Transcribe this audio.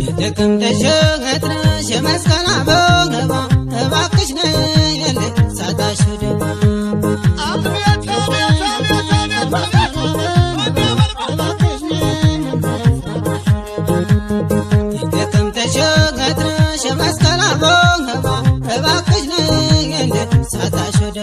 የጥቅምት እሸት ነሽ የመስቀል አበባ፣ እባክሽ ነይልኝ ሳጣሽ ወደ አቤት አቤት አቤት አቤት አቤት! እባክሽ የጥቅምት እሸት ነሽ የመስቀል አበባ፣ እባክሽ ነይልኝ ሳጣሽ ወደ